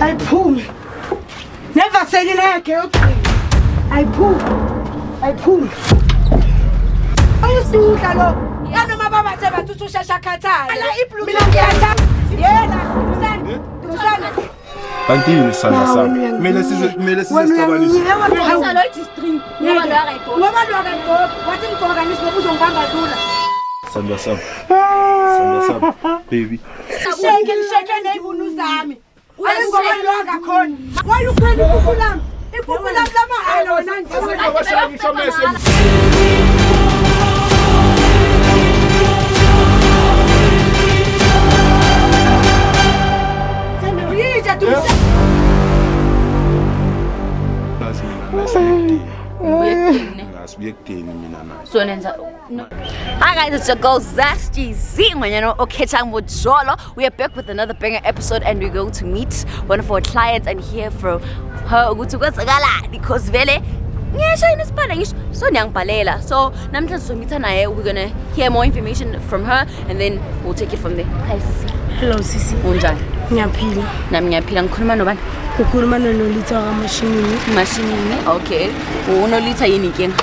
Ayiphume. Nevaselina yakhe yokugcina. Ayiphume. Ayiphume. Ayisudla lo. Yanoma babathe bathi usushesha khathala. Mina ngiyatha. Yena, Dumisani. Dumisani. Kanti yini isandla sami? Kumele size sixabanise. Lo G-string. Ngoba lo akayigqoki. Ngoba lo akayigqoki. Wathi ngigqoka ngisho ngoba uzongibamba lula. Sandla sami. Sandla sami. Baby. Shake ngishake nezibunu zami. Ngoba lo akakhona. Wayukhwela ikuku lami. Ikuku lami lamahhala wena nje. Washaya ngisho mese. Yinja Dumisani. Ngazi mina naye. Uyekudini. Ngasibuye kudeni mina naye. So nenza no. Hi guys, it's your girl Zasti Z Ngwanyana Oketang Mojolo. We are back with another banger episode and we're going to meet one of our clients and hear from her ukuthi kwenzakalani because vele ngiyashayina isipala ngisho so niyangibhalela. So namhlanje sizomeeta naye, we're gonna hear more information from her and then we'll take it from there. Hi sisi. Hello sisi. Unjani? Ngiyaphila. Nami ngiyaphila. Ngikhuluma nobani? Ukhuluma noNolitha wakaMashinini. Mashinini. Okay. UNolitha, yini inkinga?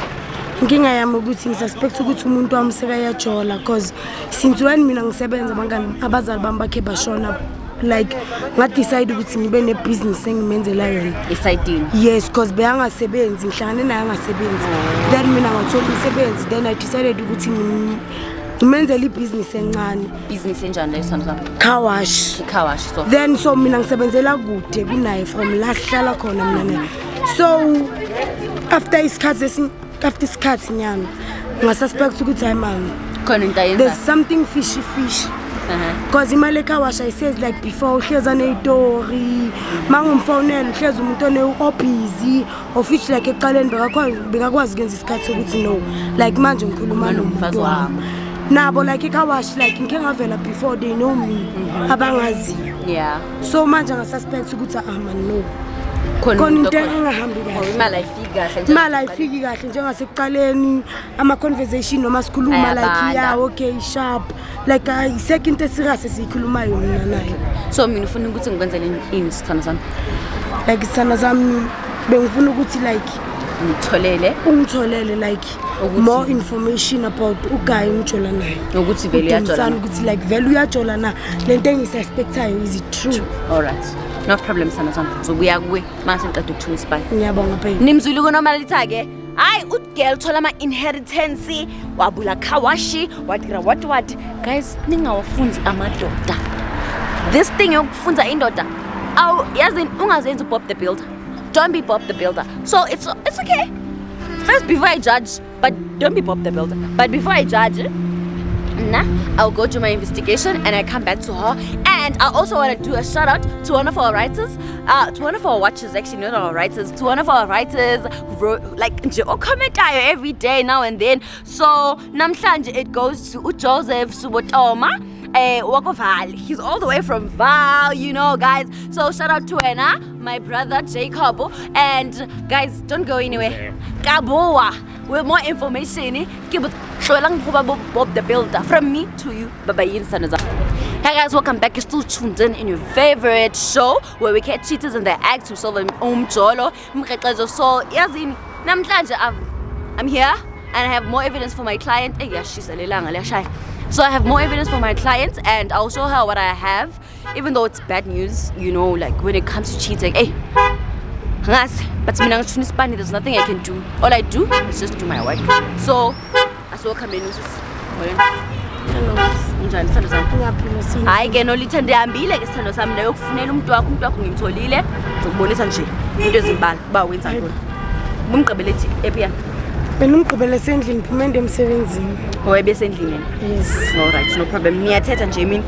Inkinga yami ukuthi ngisuspect ukuthi umuntu wami sekayajola, cause since when mina ngisebenza, bangani abazali bami bakhe bashona, like ngadecide ukuthi ngibe nebhizinisi engimenzela yona. Esayidini. Yes, cause beyangasebenzi, ngihlangane naye angasebenzi, then mina ngathola umsebenzi, then I decided ukuthi ngimenzele ibhizinisi encane. Business enjani leyo, sithando sami? Car wash. I-car wash, so. Then so mina ngisebenzela kude kunaye from la sihlala khona mina naye. So after isikhathi after isikhathi nyana ngasuspect ukuthi hayi mani, Khona into there's ayenzayo. Something fishy fishy, because imali ecar wash ayisezi like before. Uhlezi aneyitori, ma ngimfonela uhlezi umuntu obusy, of which like ekuqaleni bekakwazi ukwenza isikhathi sokuthi no, like manje ngikhuluma Nomfazi nomuntu wami. Nabo like ecar wash, like ngikhe ngavela before, they know me, abangaziyo. So manje ngasuspect ukuthi ah man, no, Khona khona umuntu into okhona. engahambi Oh, kahle. imali ayifiki kahle Imali ayifiki kahle njengasekuqaleni. Ama-conversation noma sikhuluma like Ayabanda. Yeah, okay, sharp, like ayisekho into eserious esiyikhulumayo mina naye. So mina ufuna ukuthi ngikwenzele ini, sithando sami? Like sithando sami, bengifuna ukuthi like Ngitholele. Ungitholele like more information about uguy ngijola naye. Ukuthi vele uyajola uDumisani, na. Ukuthi like vele uyajola na, lento engisuspectayo, is it true? Alright, no problem, sithando sami. Ngizobuya kuwe mase ngiqeda ukuthula isibani. Ngiyabonga babe. Nimzwile kuNomalitha-ke. Hayi, ugirl uthola ama-inheritance, wabula car wash, wadira what what. Guys, ningawafunzi amadoda. This thing yokufunza indoda, awu yazini, ungazenzi uBob the Builder. Don't be Bob the Builder. So it's okay, first before I judge, but don't be Bob the Builder. But before I judge, nah, I'll go do my investigation and I come back to her. And I also want to do a shout out to one of our writers, to one of our watchers, actually, not our writers, to one of our writers who wrote, like, nje okhomentayo every day now and then. So, namhlanje it goes to Joseph Subotoma. Wakoval. He's all the way from Val, guys. So shout out to wena, my brother Jacob. And guys, don't go anywhere. Kaboa. With more information, keep it Bob the Builder. From me to you. Bye bye. Hey guys, welcome back. You're still tuned in your favorite show where we catch cheaters in the act to solve umjolo. So, yazini, namhlanje I'm here and I have more evidence for my client. Eh, yashisa lelanga liyashaya. So I have more evidence for my client and I'll show her what I have, even though it's bad news, like when it comes to cheating. Hey, ngazi, but mina ngishuna isipani, there's nothing I can do. All I do is just do my work. So, asiwelcome usisi. Hello. Unjani, sithando sami? Ngiyaphila sini. Hayi ke Nolitha, ndihambile ke, sithando sami, nayokufunela umuntu wakho. Umuntu wakho ngimtholile. Ngizokubonisa nje into ezimbala uba wenza ntoni. Bumgqibele ethi epiyana. Benimgqibele sendlini, phume ndi emsebenzini. Owebesendlini yena? Yes. Alright, no problem. Niyathetha nje emini?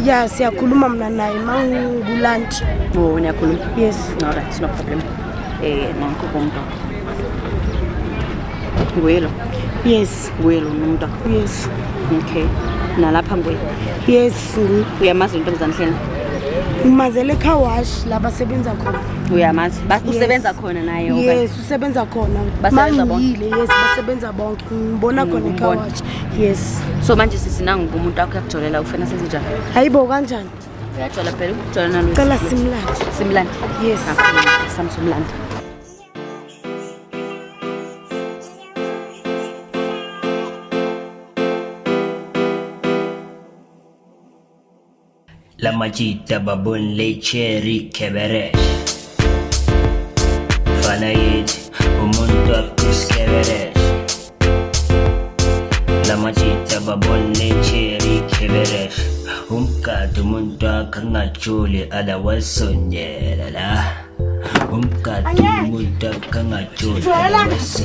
Ya, siyakhuluma mna naye mangikulunch. Oh, niyakhuluma? Yes. Alright, no problem. Nanku umuntu wakho. Nguye lo? Yes. Nguye lo umuntu wakho? Yes. Okay, nalapha nguye? Yes, nguye. Uyamazi intombazane hlena? Ngimazele ecar wash la basebenza khona. Uyamazi? Yes. Usebenza khona naye okanye? Yes, usebenza khona. Basebenza bonke? Mangiyile, yes, basebenza bonke, ngibona khona ecar Umbona. wash, yes. So manje sisinangu umuntu wakho uyakujolela, ufuna senze njani? Hayibo, kanjani? Uyajola phela ukujola nalo. Cela simlande. Simlande. Yes. Samsumlanda. La majita babon le cherry keberesh. Fana yet umuntu akuskeberesh. La majita babon le cherry keberesh. Umkati umuntu akangajoli otherwise sonyela la. Umkati umuntu akangajoli otherwise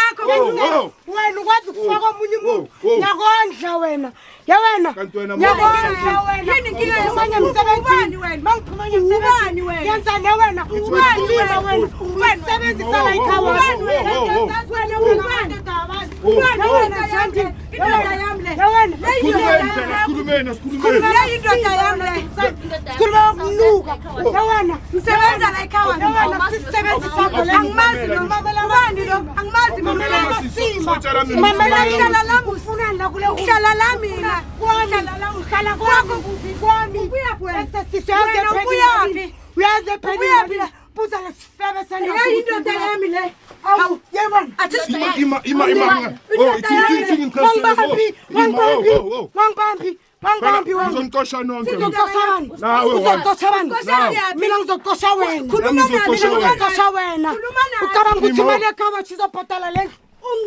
Wena ukwazi ukufaka omunye umuntu ngiyakondla wena ya wena Kanti wena ngiyakondla wena Yini inkinga yakho? Ngiphuma emsebenzini Ubani wena? mangiphuma emsebenzini Ubani wena? yenza ne wena Ubani usilima wena? wena Ubani usebenzisa la Ubani ikhawasha wena? wena ubani Ubani wena Shanti Indoda yami le. ya wena Sikhulumeni phela, sikhulumeni, sikhulumeni. Le indoda yami le. sikhuluma ukunuka ya wena Ngisebenza la ekhaya. ya wena sisebenzi sakho la Angimazi lo. Ubani lo? Angimazi Mamela mina. amasiko, sotshela mina. Mamela hlala la ufunani la kule Hlala la mina. Kwami uhlala kwakho kuphi kwami Ubuyaphi wena? Sisi Wena ubuyaphi? uyazi epheni Ubuyaphi la? buza lesifebe sendoda Le indoda yami le. Awu yebona Athi Ima, ima, ima. Oh, ithi, ithi, ithi ngichazele. wangibambi Ima, oh, wangibambi oh, oh. wangibambi wangibambi Phela, wena ngizonixosha nonke. Uzoxosha bani Nawe wena. uzoxosha bani Nawe. mina ngizoxosha wena Khuluma Nami nami. ngizoxosha mina wena. ngizoxosha wena Khuluma nami. ucabanga ukuthi Ima. imali ekhawatshi izobhadala le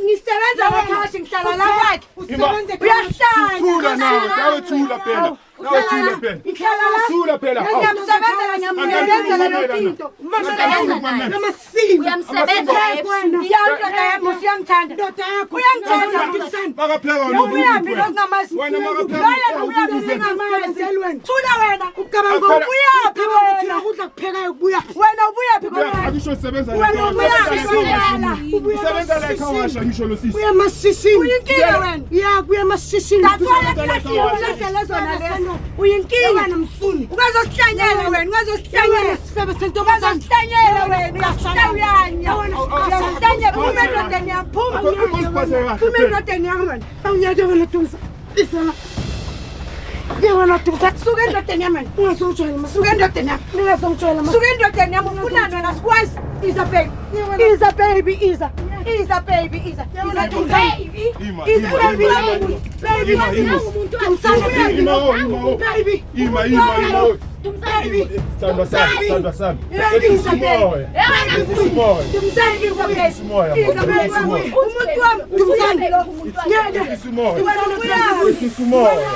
Ngisebenza la ekhaya ngihlala la kwakhe. usebenze Uyahlanya. Thula nawe, nawe thula phela. Nawe thula phela. Ngihlala la. Thula phela. Awu. Ngiyamsebenzela ngiyamsebenzela yonke into. namasimo Uyamsebenza wena Iya indoda yami usiyangithanda. indoda yakho Uyangithanda. Makapheka wena Ubuyaphi ubuyaphi lo ongamazi? Wena makapheka. Loya ubuyaphi ongamazi? Thula wena. ucabanga Ubuyaphi wena? ukudla kuphekayo kubuya Wena ubuyaphi kodwa? Akusho sebenza la. Wena ubuyaphi wena? Usebenza la ekhawasha ngisho lo sisi. kuya emasishini Uyinkinga wena. ya kuya emasishini That's why ngiyakulahleka zona lezo. Uyinkinga. wena msuni Ungazosihlanyela wena, ungazosihlanyela. sifebe sentombazane Ungazosihlanyela wena, uyasihlanya. Uyasihlanya, phuma endodeni yami, phuma. Akuziphathe kahle. Phuma endodeni yami wena. awunyake wena dumsa isana ke wena dumsa Suka endodeni yami wena. ungasongitshela Suka endodeni yami. ningasongitshela Suka endodeni yami, ufunani wena sikwazi. Iza baby. Iza baby, iza. Iza baby, iza. Iza baby. Ima, Iza ima, baby. ima. Baby, Ima, ima. dumsane Ima, oh, ima, oh. baby Ima, ima, ima. oh. Dumsane. Sandwa sami, sandwa sami. Iza baby. Umoya. Umoya. Dumsane, iza baby. Umoya. Iza baby. Umuntu wami, Dumsane. Ngeke. Umoya. Wena uyaphi? Umoya.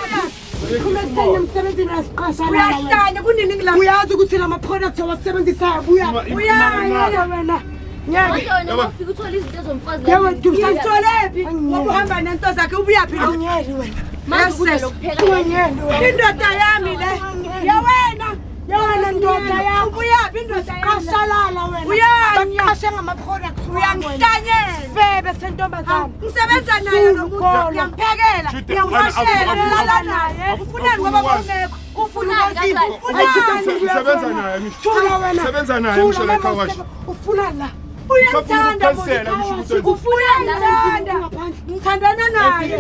phuma emsebenzini uyasiqasha Uyahlanya kunini ngila. uyazi ukuthi la ma-products awasebenzisayo buya Ima, ima, uyanya wena ngeke Manje wena ufika uthola izinto ezomfazi. Yebo, Dumsane. Ngitholephi ngoba uhamba nento zakhe ubuyaphi lo? Angiyeli wena Manje ukudla lokupheka. ungangiyeli wena Indoda yami le. Ya wena. Ya wena ndoda yakho. Ubuyaphi indoda yami? qashalala wena Uyanya. baqashe ngama-products Uyangihlanyela. febe sentombazane Ngisebenza naye lo muntu. Mkhulu. Ngiyamphekela, Shuthi, ngiyamwashela, ngilala naye. Ufunani ngoba bawungekho? Ufunani kanjani? Ufunani? Usebenza naye ngisho. thula wena Usebenza naye Thula, ngisho la mama, ekhawasha. ufuna la Uyangithanda Ukukhansela ngisho ukuthi wenza- Uyangithanda. Ngithandana naye.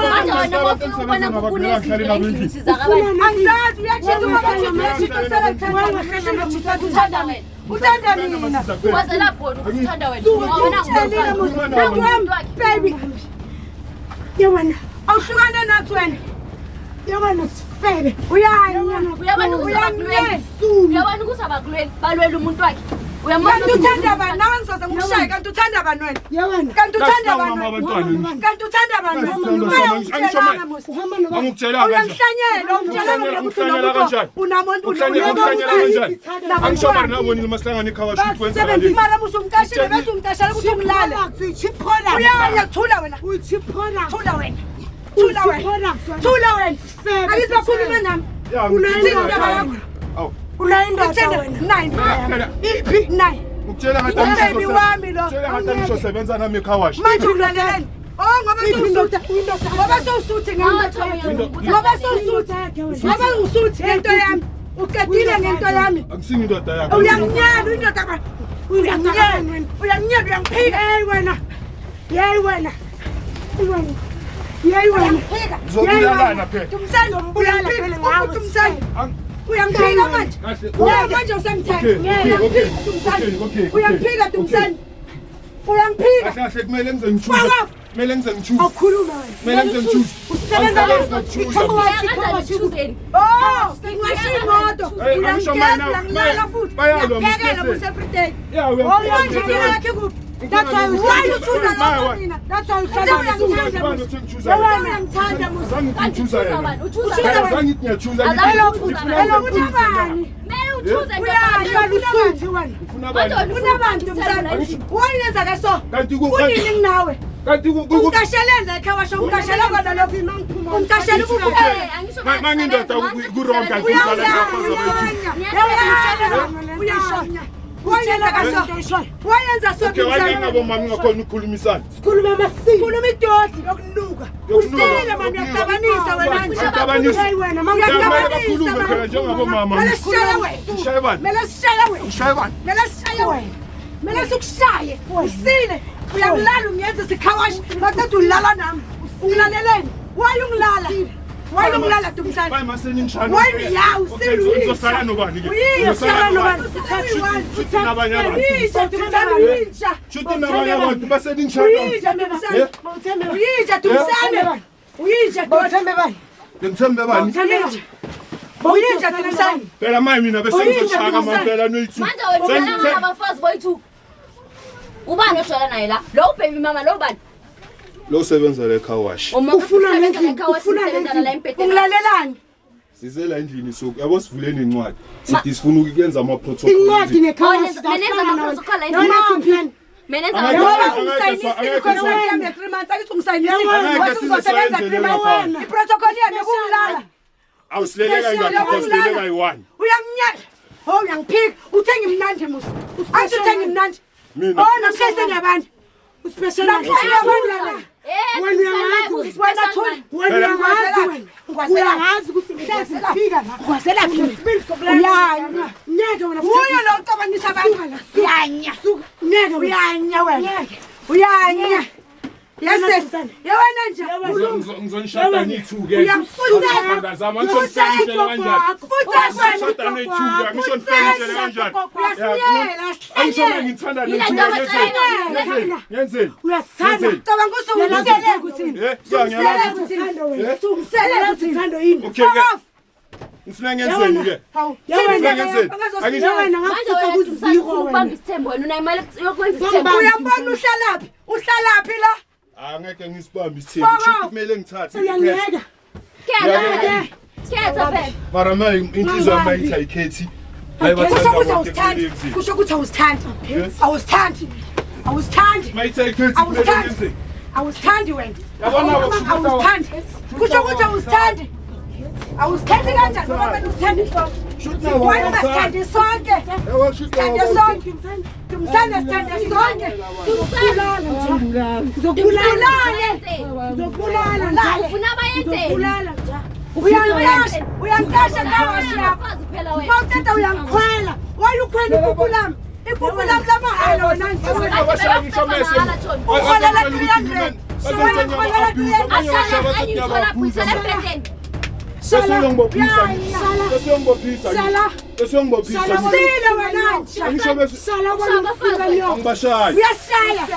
Manje wena ufika ubona kunezinto endlini usizakala. Angizazi uyachitha uma bachitha uyachitha usela ngithanda. Uthanda wena. Uthanda mina. Wazela bona ukuthi uthanda wena. Wena Utshelile muzi. Muntu wami, baby. ye wena Awuhlukane nathi wena. ye wena sifebe Uyanya. Uyabona ukuthi abakulweli. Uyabona ukuthi abakulweli. Balwela umuntu wakhe. Uyamona Kanti uthanda bani? Nawe ngizoze ngikushaye kanti uthanda bani wena? ye wena Kanti uthanda Nasi bani mama wena? abantwana. Kanti uthanda bani wena? Nasi Wena mama, angisho ungitshelanga musi. uhamba noba Angikutshelanga kanje. Uyangihlanyela, ungitshelanga mina ukuthi Ungihlanyela kanjani? unamuntu Ungihlanyela kanjani? Angisho mara nabonile masihlangane ekhawasha ukuthi kwenzakaleni. Mara musi umqashile bese umqashela ukuthi ungilale. uyi-cheap product Uyanya thula wena. uyi-cheap product Thula wena. Thula wena. Thula wena. Sifebe Akizokhuluma nami. Ya, Unayo indaba yakho. Awu. unayo indoda Uthanda wena nine. Phela iphi Nine. ngikutshela ngathi Ubaby wami lo. Ngikutshela ngathi angisho sebenza nami ekhawasha. Manje ulaleleni. Oh ngoba sewusutha. Ngoba sewusuthe ngami. Ngoba sewusuthe. Ngoba usuthi ngento yami. Uqedile ngento yami. Akusingi indoda yakho. Uyanginyela indoda ka. Uyanginyela wena. Uyanginyela uyangiphika. Hey wena. Hey wena. Wena. Hey wena. Uyangiphika. Uzobulalana phela. Dumsani Uzombulala phela ngawe. Dumsani. Uyangiphika manje. Kahle. Uya manje usangithanda. Okay, okay, Uyangiphika Dumsani. okay, okay, okay. Uyangiphika Dumsani. Uyangiphika. Kahle kahle kumele ngize ngichoose. Fuck off. Kumele ngize ngichoose. Awukhuluma wena. Kumele ngize ngichoose. Usebenza Angisebenzi ngokuchoose. Oh, ngiwasha imoto. Hey, angisho Uyangigeza, mine uyangilala futhi. Bayalwa, Uyaphekela Mr. musa everyday. Yeah, Oh, manje uyangigeza. inkinga yakhe kuphi? That's why you Why you choose Why, lokho why? mina? That's why Uthe uhlala uyangithanda Ubani musa. othe ngichoose Uthe yena? uyangithanda musa. Azange ngithi ngichoose yena. Uchoose Azange ngithi ngiyachoose. Azange Ngifuna Hello, ngize ngichoose unabani? Uhlala usuthi wena. Ufuna bani? Unabantu msana. Wayenza ke so. Kanti Kunini nginawe? kanti ku Ungikasheleni la ekhaya washo ungikashela kona lokho. Ungikashela ukuphi? Mangindoda ku-wrong kanti uzala Uyanya. Wayenza kaso. Wayenza so. Okay, why ngingabomama ngingakhona ukukhulumisana? Sikhuluma amasiko. Khuluma idoti yokunuka. Usile mani uyaxabanisa wena nje. Angixabanisi. Hey wena mama. Kumele bakhulume phela njengabomama. Mele sishaye wena. Ngishaye bani? Mele sishaye wena. Ngishaye bani? Mele sishaye wena. Mele sikushaye. Usile. Uyangilala ungenza sikhawashi. Baqeda ulala nami. Ungilaleleni. Why ungilala? Why ungilala Dumsane? Bayi mase ningishaya. Why ya usile Okay, ngizosala nobani ke? Uyinja Ngizosala nobani? nobani? Shuthi nabanye abantu. Uyinja Dumsane uyinja. Shuthi nabanye abantu base ningishaya. Uyinja Dumsane. Uyinja Dumsane. Uyinja Bawuthembe bani? Ngithembe bani? Bawuthembe bani? Uyinja Dumsane. Phela manje mina bese ngizoshaka mampela noyi-two. Manje wena udlala ngabafazi boyi-two. Ubani ojola naye la? Lo baby mama lo bani? Lo sebenza le car wash. Ufuna lendlini, ufuna lendlini. Ungilalelani? Size la endlini so yabo sivule nencwadi. Sithi sifuna ukuyenza ama protocol. Incwadi nekhawashi. Menenza ama-protocol la endlini. Menenza Angeke- Ngoba angeke- ungisayinisile khona wena 3 months akithi ungisayinisile. Angeke Wathi size uzosebenza soyenze 3 leyo months. ngaphandle. I-protocol yami kungilala. Awusileleka ingakho because sileleka yi-one. Uyanginyela. Oh uyangiphika. Uthe ngimnandi musa. Athi uthe ngimnandi. Mina. Oh namhlanje sengiyabantu. Uspecial. Namhlanje yabantu lana. Wena uyangazi Wena thula. Wena uyangazi wena. Uyangazi ukuthi ngihlezi ngifika la. Ngwazelaphi mina? Isibili sokulala. Uyanya. Ngeke wena. Uyo lo uxabanisa abantu. Uyanya. Ngeke wena. Uyanya wena. Ngeke. Uyanya. Yes. Ye wena nje. Ngizonishada niyi-two ke. Uyamfundisa. Zama ngisho nifenishele kanjani. Ngishada noyi-two ke, angisho nifenishele kanjani. Uyasinyela. Angisho mina ngithanda noyi-two ngenzeni? Ngenzeni? Uyasithanda. Cabanga usungiselele kuthini? Eh, ngiyalazi. Uthando wena. Eh? Ungiselele kuthini? Uthando yini? Okay ke. Ngifuna ngenzeni ke? Hawu. Ngifuna ngenzeni? Angisho Wena Manje ngakususa wena kuziko ufuna wena. ukubamba isithembu wena unayo imali yokwenza isithembu. Uyambona uhlalaphi? Uhlalaphi la? angeke ngisibambe isithembu. Fuck off. Shuthi kumele ngithathe. Uyangiyeka. Khetha. Khetha phela. Mara manje inhliziyo yami ayithi ayikhethi. Kusho ukuthi awusithandi. Kusho ukuthi awusithandi. Awusithandi. Awusithandi. Mayithi ayikhethi kumele Awusithandi. ngenzeni? Awusithandi wena. Yabona kusho ukuthi Awusithandi. Kusho ukuthi awusithandi. Awusikhethi kanjani ngoba mina usithandi sonke. Shuthi nawo Wena ungasithandi sonke. Yabo shuthi Sithande nawo sonke. Dumsane sithande sonke. Ngizokubulala nje. Ngizokubulala. Ngizokubulala nje. Ufuna abayenzeni? Ngizokubulala nje. Uyangiqasha, uyangiqasha kawashi yakho. Abafazi phela wena. Mawutata uyangikhwela. Why ukhwela ikuku lami? Ikuku lami lamahhala wena nje. Uholela 300. Uholela 300. Ashala angithola phutha embhedeni. Bese Sala. Bese ngibophisa. Usile wena nje. Angisho bese Sala wena ufika nyoka. angibashayi. Uyashaya.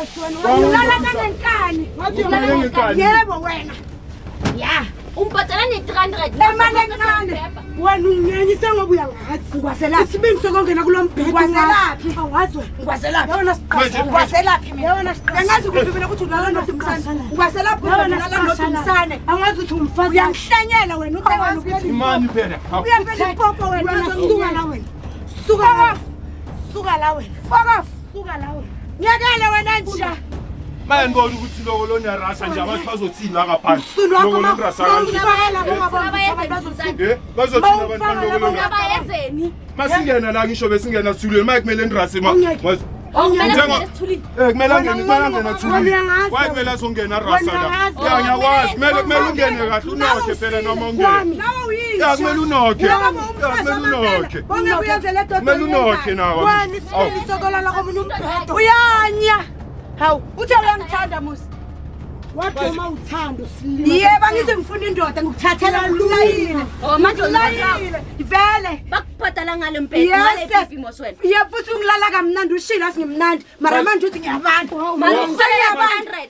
Ulala nangenkani. Ulala ngenkani. Yebo wena. Ya. Umbhadala ne-300. Imali encane. Wena unginyanyise ngoba uyangazi. Ngikwazelaphi? Isibindi sokungena kulo mbhede. Ngikwazelaphi? Awazi wena. Ngikwazelaphi? Yabona siqasha. Ngikwazelaphi mina? Yabona siqasha. Angazi kuphi mina ukuthi ulala noDumsane. Ngikwazelaphi ukuthi ulala noDumsane. Angazi ukuthi umfazi. Uyangihlanyela wena uthe wena ukuthi Imani phela. uyaphela ipopo wena. Wena suka la wena. Suka la. Suka la wena. Fuck off. Suka la wena. Ngiyakele wena nje. Manje ngibona ukuthi loko lonyarasa nje abantu bazothini la ngaphandle. Msunu wakho Loko lonirasa kanje. mawufakela ungabona ukuthi abantu bazothini. Eh, bazothini abantu baloko lona. Abayenzeni? Masingena la ngisho besingena sithulweni manje kumele nirase ma. Ungeke. Oh, kumele Njengo- singene sithulile. Eh kumele angene kumele angene Wena athulile. uyangazi. Why kumele azongena Wena rasa la? uyangazi. Ya ngiyakwazi kumele kumele ungene kahle unokhe phela noma ungene. Nawe uyisha. Ya kumele unokhe. Uyaba Ya umfazi kumele wamambela. unokhe. Bonke kuyenze le dodo Kumele unokhe nawe. Wena isibili sokolala komunye umbhedo. Uyanya. Hawu, uthe uyangithanda musi. Wadoma uthando silima. Yebo angithi ngifuna indoda ngikuthathela ngikulayile. Oh, manje Ngikulayile. Vele. bakubhadala ngale mpela ngale Yes. pipi mos wena. Yebo futhi ungilala kamnandi ushilo asingimnandi. Mara manje uthi ngiyabanda. Mara Sengiyabanda. ukufalela 100.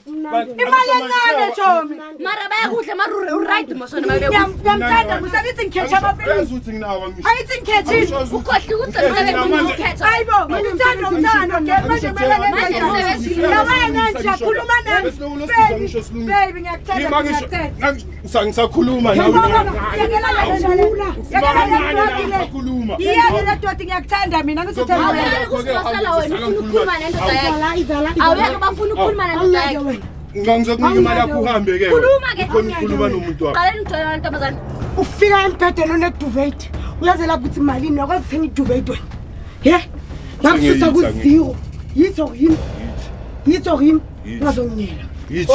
Imali encane Tommy. Mara bayakudla mara uright mos wena mara Ngiyamthanda musi angithi ngikhetha Uyazi amapilisi. ukuthi nginawo angisho. Angithi ngikhethile. ukhohle ukuthi emsebenzini ukhetha. Hayibo, ngithanda umthando ke manje kumele Manje ngenze njani? emsebenzini. Nawena nje khuluma nami. Baby, baby ngiyakuthanda ngiyakuthanda. Ngisakhuluma nawe. Ngoba yekela le nto le. Yekela le doti le. Ngisakhuluma. Iyeke le doti ngiyakuthanda mina ngithi uthanda Awuyeke mina. ukusilosela wena ufuna ukukhuluma nendoda yakhe. Izala izala. Awuyeke bafuna ukukhuluma nendoda Awuyeke yakhe. wena. Ngizokunika imali yakho uhambe ke. Khuluma ke. Ukhona ukukhuluma nomuntu wakho. Qaleni ujwayela ntombazane. Ufika embhedeni oneduvet. Uyazela ukuthi malini uyakwazi ukuthenga iduvet wena. Ye? Ngakususa Yithi, ku-zero. Yithi yini? Yithi yini? Yithi. Ungazonginyela. Yithi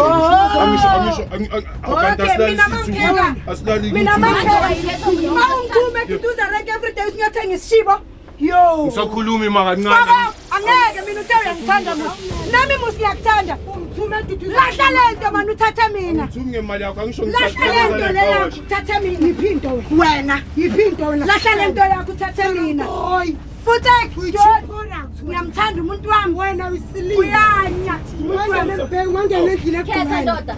angisho angisho kanti Okay, asilali mina sithi mangipheka. asilali Mina kuthi. mangipheka. Mawungithume eduze rank every day usiyothenga isishibo. Yo. Ngisakhuluma ima kancane. Baba, angeke mina uthe uyangithanda musi. Nami musi ngiyakuthanda. Ungithume eduduze. Lahla lento mani uthathe mina. Ngithumi ngemali yakho angisho Lahla lento le yakho uthathe mina. Yiphi into wena? Wena. Yiphi into wena? Lahla lento yakho uthathe mina. Hayi. Futhi Uyi-cheap product. ngiyamthanda umuntu wami. Wena uyisilima. Uyanya. Ungangena endlini Khetha egqumeni. ndoda.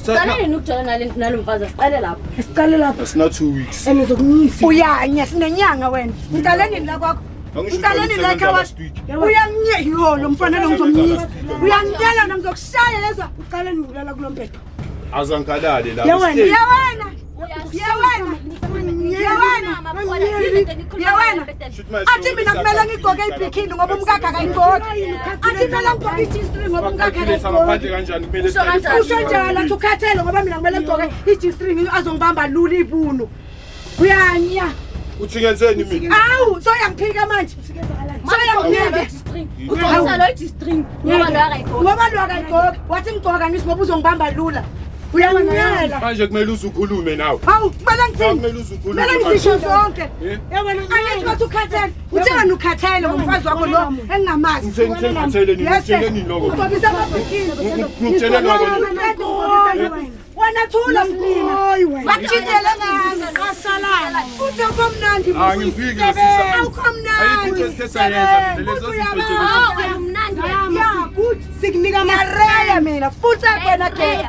Qaleni ukujwayela nale nalo mfazi siqale lapho. Siqale lapho. Sina 2 weeks. And ngizokunyisa. Uyanya sinenyanga wena. Ngicale nini la kwakho? Angisho Ngicale nini la usebenza ekhaya? last week. Uyangiye yo lo mfana lo ngizomnyisa. Uyangiyela mina ngizokushaya lezwa. Uqale ngikulala kulo mbhedo. Azangikalale la. Ya wena. Ya wena. Ya wena. Ya wena. Ya wena. Athi mina kumele ngigqoke ibhikini ngoba umkakhe akayigqoki. Athi kumele ngigqoke i-G-string ngoba umkakhe akayigqoki. Ngaphandle kanjani kumele Usho kanjani? Usho njalo athi ukhathele ngoba mina kumele ngigqoke i-G-string azongibamba lula ibunu. Uyanya. Uthi ngenzeni mina? Awu, soyangiphika manje. Soyangiphika. Ugqokisa lo G-string ngoba lo akayigqoki. Ngoba lo akayigqoki. Wathi ngigqoka ngithi ngoba uzongibamba lula. Uyangiyela. Manje kumele uze ukhulume nawe. Hawu, kumele ngithini? Kumele uze ukhulume. Kumele ngizisho zonke. Eh? Angithi bathi ukhathele. Uthe wena ukhathele ngomfazi wakho lo engingamazi. Ngithe ngithe ngikhathele nini? Yes, Ngitshele nini lokho? Ugqokisa amabhikini. Ngikutshele lokho nini? Wena thula silima. Hayi wena. Bakutshintshele ngami. Qasalala. Uthi awukho mnandi Ah, ngiphiki lo sisa. Awukho Ayikho mnandi. into esike sayenza mina lezo Futhi zinto nje. uyababa. Oh, wena umnandi wena. Ya, good. Sikunika Ngiyareya mina. Futhi wena ke.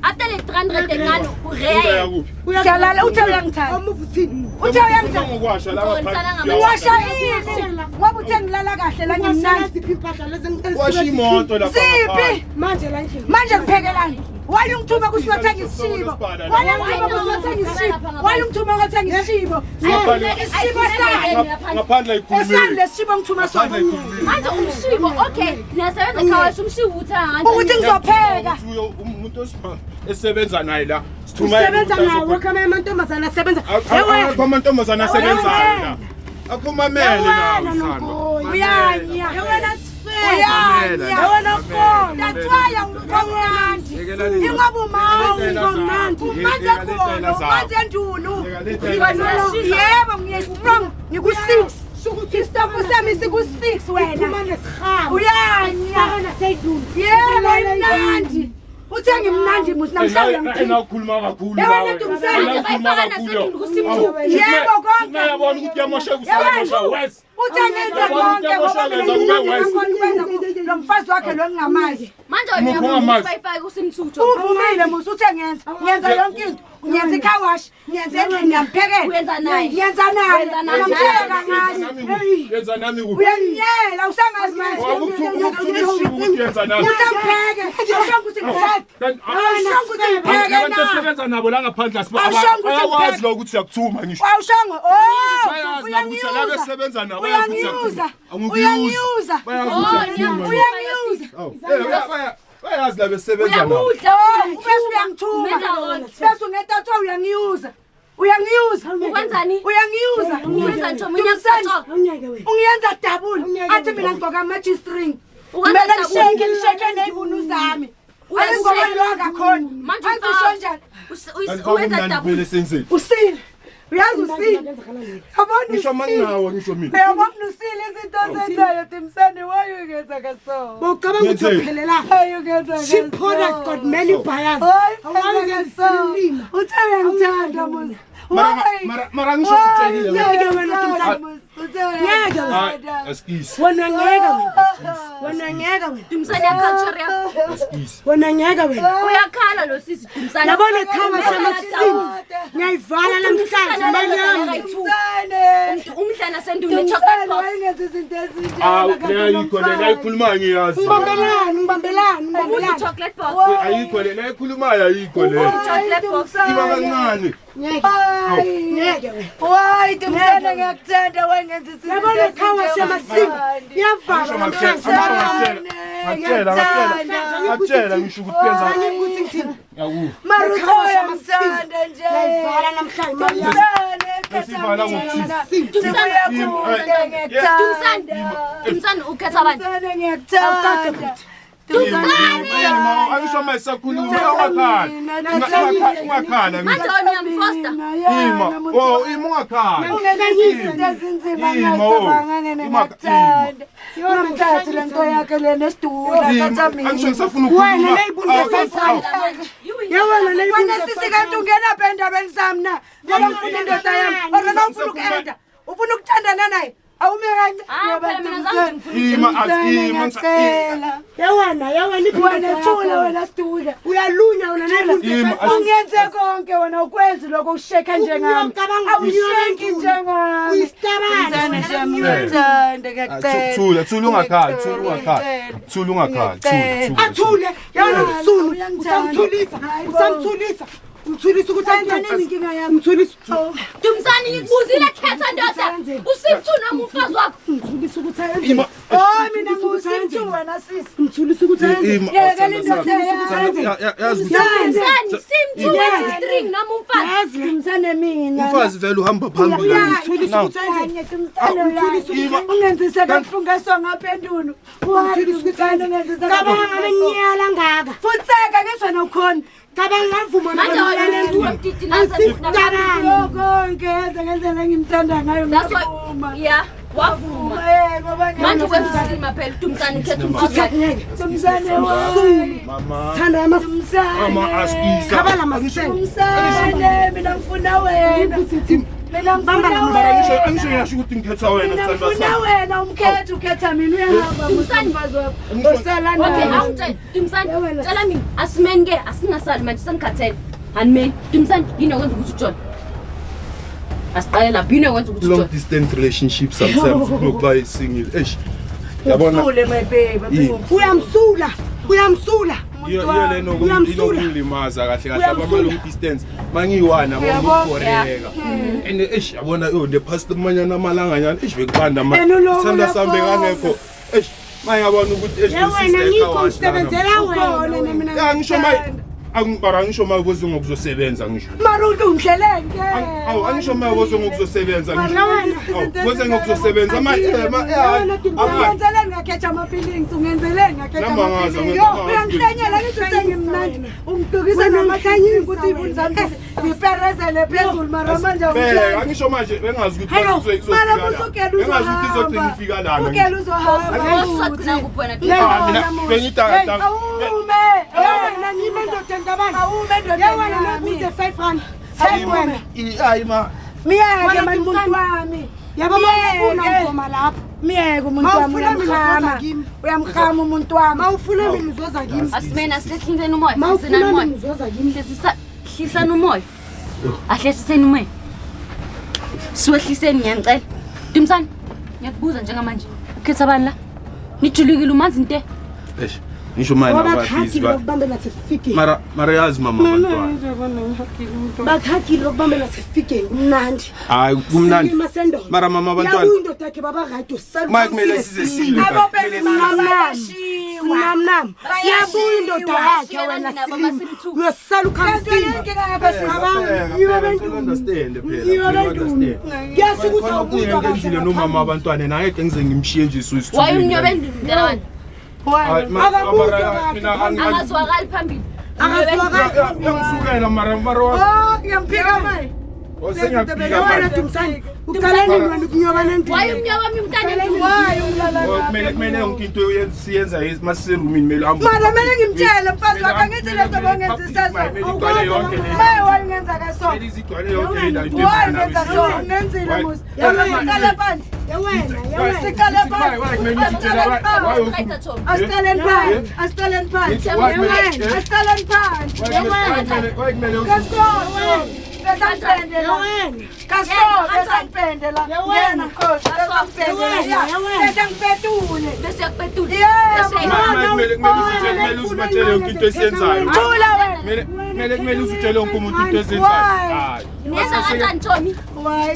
After le 300 encane Uya ureya. kuphi? Siyalala uthe uyangithanda. Amuva uthini? Uthe uyangithanda. Ngokwasha la Uqondisana ngaphandle. Washa ini? Ngoba uthe ngilala kahle la ngimnandi. Ziphi impahla lezi Washa imoto lapha. Ziphi? Manje la endlini. Manje ngiphekelani? Why ungithume ukuthi uyothenga isishibo? Why ungithume ukuthi uyothenga isishibo? Why ungithume ukuthenga isishibo? Isishibo sami. Ngaphandle Esami ayikhulumi. lesishibo ngithuma sona. Ngaphandle ayikhulumi. Manje umshibo okay, niyasebenza ekhaya umshibo uthenga kanjani? Ukuthi ngizopheka. Uthi umuntu esebenza naye la. Sithuma yena Usebenza ukuthi nawo azokhuluma. wonke amanye amantombazane asebenza. Ewe. Akho amantombazane asebenzayo la. Akhomamele nawe Wena Sandwa. nonkoyi. Uyanya. Wena sifebe. Uyanya. Wena kona. That's why awukho mnandi. Ingoba umanzi Yekela umanzi le ekhona, tela zakho. umanzi endulu. Yekela le tela zakho. Yebo, ngiye-strong, ngiku-six. Isitofu sami siku-six wena. Uphuma nesihamu. Uyanya. Faka nasendlini. Yebo, imnandi. Uthe ngimnandi musi namhlanje uyangithini. Engakhuluma kakhulu Yabona nawe. Dumisani, Engakhuluma bayifaka kakhulu. nasendlini kusimthu. Yebo, konke. Ngiyabona ukuthi kuyamosheka usamosha wes. Uthe ngenze konke ngoba mina ngimnandi ngakhona ukwenza lo mfazi wakhe lo ngingamazi. Manje Umuphi wena ongamazi? bayifake kusimthuthu. Uvumile musi uthe ngenza. Ngenza yonke into. Ngenza i-car wash, ngenza endlini ngiyamphekela. Uyenza naye. Ngenza naye. Wenza naye. Ngiyampheka ngazi. Yenza nami kuphi? Uyangiyela usangazi manje. Ukuthuka ishibu ukuthi yenza nami. Uthe ngipheke. Awushongo ukuthi ngipheke. Awushongo ukuthi ngipheke Abantu na. esebenza nabo la ngaphandle Awushongo ukuthi bayakwazi ngipheke. lo ukuthi siyakuthuma ngisho. Awushongo. Oh, Bayazi nabo ukuthi laba uyangiyuza. esebenza nabo bayazi ukuthi Uyangiyuza. siyakuthuma. Uyangiyuza. Bayazi ukuthi siyakuthuma. Uyangiyuza. Awu, eh, Bayazi laba esebenza nabo. Uyamudla. Oh, ubese uyangithuma. Umenza konke. Bese ungentathiwa uyangiyuza. Uyangiyuza. Ukwenzani? Uyangiyuza. Ukwenzani, Chomi? Unyakuthatha. Awunyeke wena. Ungiyenza double. Athi mina ngigqoka ama-G-string. Ukwenza Kumele double. ngisheke ngisheke ney'bunu zami. Uyasheka. Angithi ngoba lo akakhoni. Manje Angithi usho njani? Kanti Uwenza kwakumnandi double. kumele senzeni? Usile. Uyazi usile. Yabona Ngisho usile. manginawo ngisho mina. Uyabona usile izinto ozenzayo Timsane why ungenza kaso? Bowucabanga ukuthi Ngenzeni? uphelela. Why ungenza kaso? Cheap products got many buyers. Hayi, Awazi ungenza kaso. isilima. Uthe uyangithanda musa. Mara- Why? mara ngisho Why ukutshelile uthe Ngeke wena, uyangithanda, Timsane. musa? Uthe Ngeke wena. Hayi, uyangithanda. asikisi. Wena ngeke wena. Wena ngeke wena. Dumisani ya-culture yakho. Asikisi. Wena ngeke wena. Uyakhala lo sisi Dumisani. Yabona car wash yamasini. Ngiyayivala namhlanje imali yami. Timsane. Umhlana senduna chocolate Timsane, box. why ungenza izinto ezinjena Awu, kanti le ayikho le unomfana? ayikhulumayo ngiyazi. Ngibambelani, ngibambelani, Udla ngibambelani. chocolate box. Ayikho le ayikhulumayo ayikho le. Chocolate box. Iba kancane. Ngeke. Hayi. Ngeke wena. Why Timsane ngiyakuthanda why ungenza izinto Yabona car wash ezinjena? yamasini. Iyavalwa Ngisho namhlanje. ngakutshela, ngakutshela, ngakutshela, ngakutshela ngisho ukuthi kuyenza. Ukuthi ngithini? Ngiyakuzwa. Mara uthe Car wash yamasini. uyangithanda nje. Ngiyayivala namhlanje imali yami. Timsane, Besivala ngokuthini? Sibuya kude, Dumisani. ngiyakuthanda. Dumisani ukhetha abantu. Timsane, ngiyakuthanda. Ima, angisho uma isakhuluma ungakhala. Ungakhala Manje ngisho. wena uyamfosta. Ima, oh ima ungakhala. Ungenza izinto ezinzima Ima, oh. ngiyacabanga ngene Ima, ngiyakuthanda. Ungamthathi le nto yakhe le nesidula, Ima, thatha mina. angisho ngisafuna Wena ukukhuluma. leyibunza Awu, five awu. Yabona Wena leyibunza sisi kanti ungena phi endabeni zami na? Ngoba ngifuna indoda yami. Or noma ufuna uku-enda, ufuna ukuthandana naye. Awume kancane. Ah, phela mina zange ngifuna Ima, ima, Ngiyacela. Yawena, yawena Wena thula wena sidula. Uyalunya wena leyibunza Ima, five rand. Ungenze konke wena ukwenzi lokho usheka njengami. Uyocabanga Awusheki njengami. Uyisitabane. Msane ngiyakuthanda ngiyacela. Thula, thula ungakhala, thula ungakhala. Thula ungakhala, thula, thula. Athule, yawena umsunu. Uyangithanda. Usamthulisa, Hayi bo. usamthulisa. Umthulisa ukuthi Wenzani ayenzeni? inkinga yami? Umthulisa. Dumisani ngikubuzile khetha ndoda. Usimthu noma umfazi wakho. Umthulisa ukuthi ayenzeni? Ima, Oh mina ngusimthu wena sisi. Umthulisa ukuthi ayenzeni? ima. Yekela indoda yami. Yazi ukuthi Dumisani simthu wenza string noma umfazi. Yazi le. Msane mina. umfazi vele uhamba phambili. Umthulisa Now, ukuthi ayenzeni? Kanye Msane uyani. Ima. Ungenzise kabuhlungu esongaphendulo. Umthulisa ukuthi ayenzeni? Cabanga ngenyala ngaka. Futseka ngizwa ukhona. Cabanga ngavuma Manje wena umuntu wemdidi nasa. Asisitabane. Konke yenza ngendlela engimthanda ngayo That's why ngiyavuma. yeah, wavuma. Eh ngoba Manje ukwenza phela Dumisani ukhetha umfazi wakhe. Ngeke. Msane wami. Mama, Thanda yama Msane. mama asikisa. Khabala masisele. Msane mina ngifuna wena. Ukuthi ngithini? Mina ngifuna Mara ngisho wena. angisho ngiyasho ukuthi ngikhetha wena Mina sithandwa ngifuna sami. wena umkhetha ukhetha mina uyahamba Msane. mfazi wakho. Osala Okay, naye. awungitshele Dumisani, tshela mina asimeni ke asingasali manje sengikhathele. Animeni. Dumisani yini okwenza ukuthi ujole? Asiqale lapho yini okwenza ukuthi Long ujole? distance relationship sometimes kunokuba single. Eish. Yabona Usule my baby. Yini? Uyamsula. Uyamsula. iyo iyo le Uyamsula. inokulimaza kahle kahle Uyamsula. abama long distance mangiyi-one Uyabo? abona and eish yabona yo the past manyana amalanganyana eish bekubanda ma And uloku sithanda sami uyafona. bekangekho eish mayabona ukuthi eish Ya wena ngikho ngisebenzela Ukhona wena. mina. ya ngisho mayi mara ngisho maye boze ngokuzosebenza ngisho Mara undleleni ke. Awu angisho maye boze ngokuzosebenza ngisho Awu, boze ngokuzosebenza ma eh ma eh Ungenzeleni ngakhetha ama-feelings ungenzeleni ngakhetha Nami angazi, ama-feelings. angazi. Yo, uyangihlanyela ngithi uthe ngimnandi ungidukisa Wena namahlanyini ukuthi ungihlanyisa iy'bunu zami ziperezele phezulu mara manje Bheka angisho manje bengazi ukuthi Hello, mara busukela bengazi ukuthi izogcina uzohamba ifika lana ukela uzohamba Usagcina kuphi wena? Ah, mina bengidanga awume Wena ngime endodeni kabani? awume Ya wena endodeni ngibuze 5 rand. 10 wena. hayi ma miyeke Wena mani muntu Dumisani. wami Yabo mawufuna Miyeke. uzoma lapho. miyeke umuntu wami Mawufuna mina uzoza uyamhama kimi. uyamhama umuntu wami Mawufuna mina uzoza kimi. Asimeni asihliseni umoya. Hlisani Mawufuna umoya. mina uzoza kimi. Hlehlisa hlisani umoya. Ahlehliseni umoya. Siwehliseni ngiyanicela. Dumisani, ngiyakubuza njengamanje. Ukhetha abani la? Nijulukile umanzi nte. eish ngisho manje Ngoba ababhizi bakhakile ba bakubambela sesifikeni. mara mara yazi mama abantwana Bakhakile bakubambela sesifikeni kumnandi. hayi kumnandi Silima sendoda. Mara mama abantwana Yabuya indoda yakhe baba right usala. Mike kumele size silwe. Abobheki bayashiwa. Sinamnam. Yabuya indoda yakhe wena silima. Uyosala ukhamisile. Understand phela. Ngiyo bendunu. Kuyasho ukuthi awubuzwa kahle. Ngenzile nomama abantwana naye ke ngize ngimshiye nje Why umnyobe mntana wami? Akabuzwa kahle. Angazwakali phambili. Akazwakali. Yangisukela mara mara Oh, ngiyamphika manje. sengiyaphika Wena manje. Dumisani, uqala nini wena ukunyoba nendunu? Why umnyoba wami mntana endunu? Why umlala Oh, kumele kumele yonke into siyenza masiserumini kumele uhambe. Mara kumele ngimtshele mfazi wakhe angithi le nto bongenzisa so. Kumele igcwale yonke le. Maye why ungenza kaso? Kumele izigcwale yonke le ndawo into Why efana ungenza so? nawe. Ungenzile Why- musi. Why- Siqale phansi. Yewena, yewena. Siqale Why- why kumele uzitshele? Why- why Demonstrate, Tommy. Asiqaleni phansi. Asiqaleni phansi. Why kumele- Asiqaleni phansi. Why kumele- why kumele uzi- Kaso. Besangipende la. Yewena. Kaso besangipende la. Ngena coach. Besangipende la. Besangipetule. Bese yakupetula. Yebo. Bese Ma- ma- kumele kumele uzitshele kumele uzibatshele yonke into esiyenzayo. Thula wena. Kumele kumele kumele uzitshele wonke umuntu into esiyenzayo. Hayi. Neza kanjani Tommy?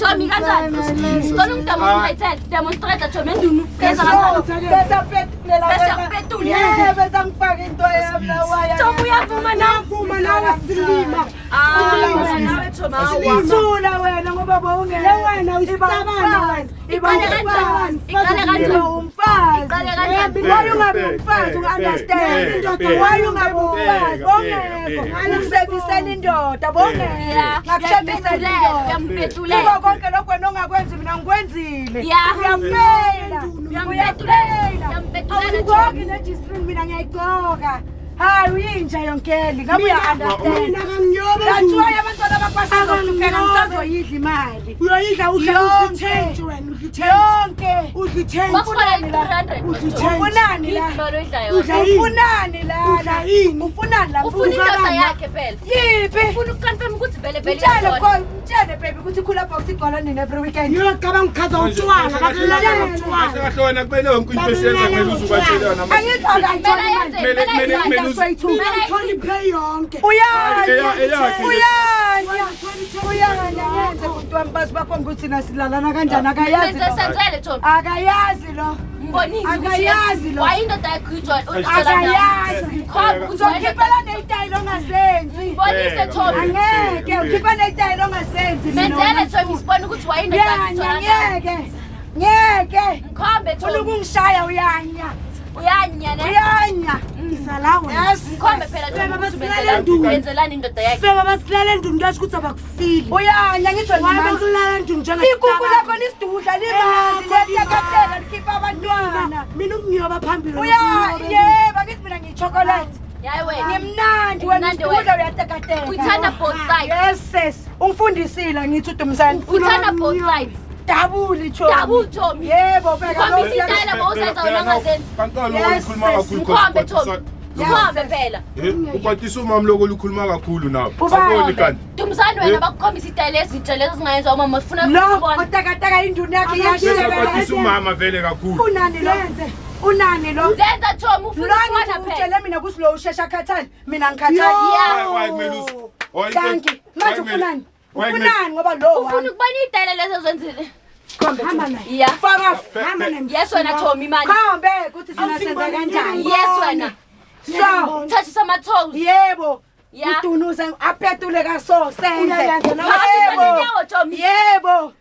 Tommy kanjani? Ngicela ungidemonstrate, demonstrate Tommy endunu. Neza kanjani? Besangipetule la. Besangipetule. Yebo besangifaka into yami la waya. Tommy uyavuma na? Vuma nawe silima. Ah, nawe Tommy awa. Thula wena ngoba bowungena. Yewena uyisitabana wena. Iqale kanjani? Iqale kanjani? Iba umfazi. Iqale kanjani? Why ungabi umfazi unga-understand? Why ungabi umfazi? Bongekho. Ukusevisela indoda bongekho. Ngakusebisela indoda. Uyampetulela. Kuko konke lokho wena ongakwenzi mina ngikwenzile. Yeah. Uyafeyila. Uyampetulela. Uyampetulela Awugqoki Tommy. ne-G-string mina ngiyayigqoka. Hayi uyinja yonkeli ngabe uya-understand. Mina kanginyobe That's endunu. why abantwana bakwasazohlupheka ngisazoyidla imali. Uyoyidla udla Yonke. uthenji wena udla uthenji. Yonke. Udla uthenji. Bakuhola i-300. Udla uthenji. Ufunani la? Imali oyidlayo. Udla yini? Ufunani la? Udla yini? Ufunani la? Ufuna indoda yakhe phela. Yiphi? Ufuna ukuconfirm ukuthi vele vele Mtshele uyathola. ko, mtshele baby ukuthi cooler box igcwala nini every weekend. Ngiyocabanga ukhaza utshwala, bakulala Kahle ngotshwala. kahle wena kumele yonke into esiyenza kumele uzubatshele yona. Angithi akayitholi Kumele imali. yenze, Kumele kumele kumele uzi- Mina ngithola ipay yonke. Uyanya. Eyakhe. Uyanya. Uyanya ngenze muntu wami bazi bakhomba ukuthi thina silalana kanjani akayazi. Menze lo. senzele Tommy. Akayazi lo. Mbonise ukuthi Akayazi lo. why indoda yakhe uyijola. Akayazi. Khomba ukuthi why indoda Uzokhiphela neyitayile ongazenzi. Mbonise Tommy. Angeke ukhipha neyitayile ongazenzi. mina. Menzele Tommy sibone ukuthi why indoda yakhe Uyanya uyijola. ngeke. Ngeke. Mkhombe Ufuna Tommy. ukungishaya uyanya. Uyanya ne? Uyanya. Isala wena. Yes. Mkhombe phela Tommy ukuthi Basilale endunu. wenzelani indoda yakhe. Feba basilala endunu kuyasho ukuthi abakufili. Uyanya ngitsho Why limanzi. bakulala endunu Ikuku lakho lisidudla limanzi Elakho liyatekateka likhipha abantwana. Mina ukunyoba phambili. Uya yebo angithi mina ngiyichocolate. Yayi wena. Ngimnandi wena Umnandi isidudla wena. uyatekateka. Uyithanda both sides. Yes sis. Ungifundisile ngithi uDumsane. Uthanda both sides. Dabuli chomi. Double Tommy. Yebo bheka Ukhombisa lo itayela bowusenza wena ongazenzi. Kanti Yes, ukhuluma kakhulu Mkhombe Tommy. Mkhombe phela. Ukwatisa umama lokho olukhuluma kakhulu nawe. Ubani? Aboni kanti. Dumisani wena bakukhombisa itayela ezintsha lezo zingayenziwa umama ufuna Lo ukubona. otakataka induna yakhe Bese iyashela. kwatisa umama vele kakhulu. Unani lo? Unani lo? Zenza Tommy ufuna Lo ukubona ngithi phela. utshele mina ukuthi lo ushesha khathali mina ngikhathali. Yeah. Why why kumele uzi- why Thank you. Manje why kumele- ufunani? why kumele- Ufunani ngoba lo Ufuna wami. ukubona itayela lezo ozenzile. Khombe. Hamba naye. Yeah. Faka. Hamba naye. Yes wena Tommy mani. Khombe ukuthi sina senza kanjani. Yes wena. So, Touch ama toes. yebo. Yeah. Udunuza apetule kaso senze. Uyayenza nawe. Phakamise Yebo. inyawo Tommy. Yebo.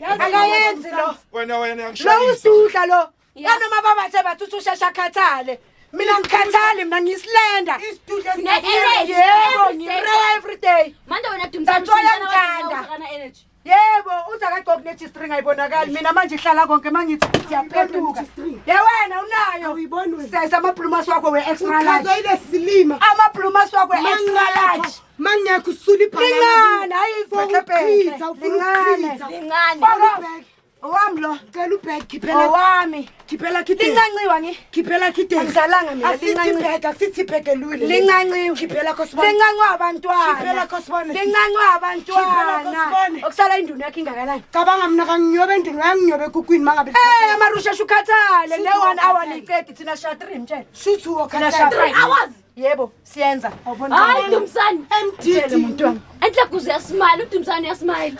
Akayenzi lo. Wena wena Lo uyangishayisa. usidudla lo. Yeah. Nanoma babathe bathi uthi ushesha khathale. Mina ngikhathali mina ngiyislender. Isidudla Ne-energy. Yebo, Every day. ngire every day. Manje wena Dumisani That's why angithanda. energy. Yebo, uthi akagqoki ne-G-string ayibonakali. Mina manje ihlala konke mangithi siyaphephuka. ne-G-string. Ye wena unayo. Awuyiboni wena. Sesa amabhlumas wakho we-extra large. Uchaza ile silima. Amabhlumas wakho we-extra large. Mangekho usula ibhalana. Lincane, hayi ibhekebheke. Ufuna Lincane. ukuchitha. Lincane. Faka off. Owami lo. Cela ubhek khiphela Owami. khiphela khideni. Lincanciwa ngi. Khiphela khideni. Angizalanga mina, Asithi lincanciwe. bhek asithi bhek elwile. Lincanciwe. Khiphela khosibone. Lincanciwa abantwana. Khiphela khosibone. Lincanciwa Khiphela abantwana. khosibone. Okusala induna yakhe ingakanani? Cabanga mina kanginyobe endunu yanginyobe ekukwini mangabe. Eh, amarusha shukhathale. Shuthi Ne 1 hour ukhathele. niqedi thina sha 3 mtshele. Shuthi Thina ukhathele. sha 3 hours. Yebo, siyenza. Hayi Dumsani. Mtshele muntu wami. Enhle kuze uyasmile, uDumsani uyasmile.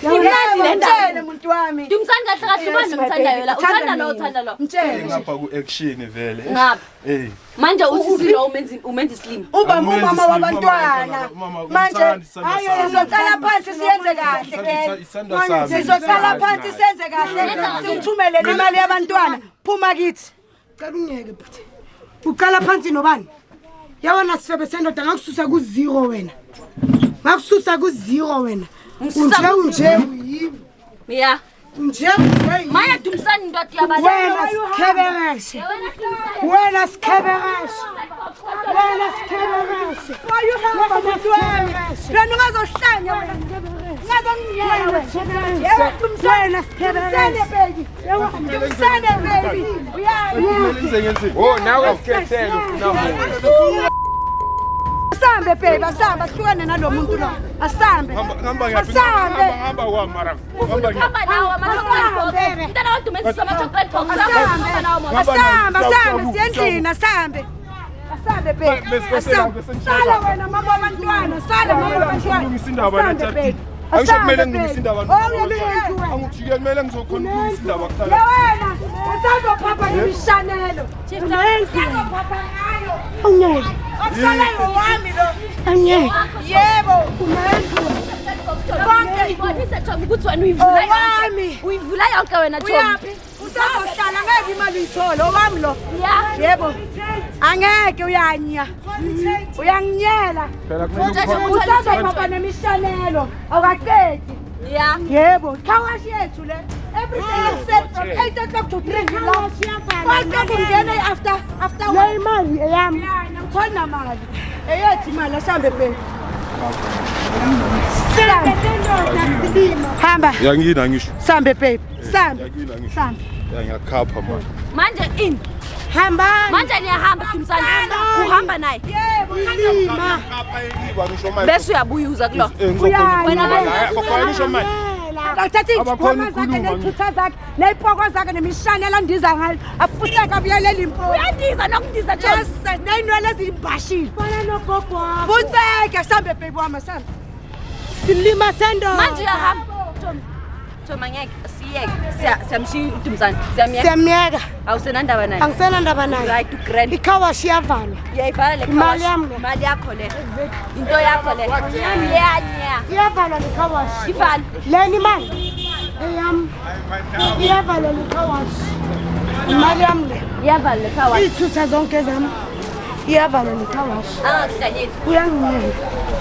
Imnandi le ndaba. Mtshele muntu wami. Dumsani kahle kahle ubani omthandayo la? Uthanda lo, uthanda lo. Mtshele. Ngapha ku-action vele. Ngapha. Eh. Manje usisi lo umenza umenza islima. Uba Akumenzi umama isilima, wabantwana. umama, Manje umthandi, isandla sami. sizoqala phansi siyenze kahle ke. Isandla sami. Sizoqala phansi senze kahle. Sikuthumele imali yabantwana. Phuma kithi. Cela ungiyeke bhuti. Uqala phansi nobani? Yabona sifebe sendoda ngakususa ku-zero wena. Ngakususa ku-zero wena. Ungisusa Unje ku-zero. unje uyimi. Yeah. Unje unje yimi. Manje Dumsani ndoda yabaleka. Wena sikhebereshe. Wena sikhebereshe. Wena sikhebereshe. Wayuhamba muntu wami. Wena ungazohlanya wena. Ungazongiyela wena. Yebo Dumsane. Wena Dumsane sikhebereshe. baby. Dumsane baby. Uyanya. Kumele ngize ngenzeni? Oh, nawe uzikhethele ufuna wona. Asambe baby, asambe ahlukane nalo muntu lo. Asambe. Hamba hamba ngiyaphi? Asambe. Hamba hamba kwami mara. Hamba ngiyaphi? Hamba nawo ama-chocolate box. Mntana waDumisa ama-chocolate box. Hamba nawo mama. Asambe, asambe, siyendlini, asambe. Asambe baby. Asambe. Sala wena mama wabantwana, sala mama wabantwana. Ngilungisa indaba la Asambe, Jardine. baby. Angisho Asambe, kumele ngilungise baby. indaba. Oh, uyalungisa. Angijike kumele ngizokhona ukulungisa indaba kuqala. Ya wena, usazophapha imishanelo. Usazophapha ngayo. Angeke. Okusalayo wami lo. Angeke. Yebo. Konke ibonise Chomi ukuthi wena uyivula yonke. Owami. Uyivula yonke wena Chomi. Uyaphi? Usazohlala ngeke imali uyithole owami lo. Yeah. Yebo. Angeke uyanya. Uyanginyela. Phela kumele Usazophapha nemishanelo. Awukaqedi. Yeah. Yebo, car wash yethu le. Everything is set from 8 o'clock to 3 Konke kungena after after Le work. imali eyami. Ngitholi namali. Eyethu imali asambe baby. Sifebe sendoda silima. Hamba. Yangina ngisho. Sambe baby. Sambe. Yangina ngisho. Sambe. Ya ngiyakhapha manje. Manje in. Hambani. Manje niyahamba Dumsani. Uhamba naye. Yebo. Silima. Khapha eyiwa ngisho manje. Bese uyabuya uza kulo. Eh, ngizokhona Wena ukukhuluma. Hayi, abakhona ngisho manje. Athathe Abakhona iy'khwama zakhe ukukhuluma. ney'thutha zakhe ney'poko zakhe nemishanelo andiza ngayo afuseke abuyelele impo. Uyandiza nokundiza Chomi. Yes, ney'nwele ezimbashile. Fana nogogo wakho. Futseke sambe baby wami sambe. Silima sendoda. Manje uyahamba. Chomi. Chomi angeke siyeke. Siyamshiya uDumsani. Siyamyeka. Siyamyeka. Awusenandaba naye. Angisenandaba naye. Right grand. Ikhawashi iyavalwa. Uyayivala le car Imali wash. yami le. Imali yakho le. Into yakho le. Uyanya. Iyavalwa le khawashi. Ivala. Leni imali eyami. Iyavalwa le khawashi. Imali yami le. Iyavala le car wash. Iy'thutha zonke zami. Iyavalwa le khawashi. Angakuhlanyeli. Uyanginyela.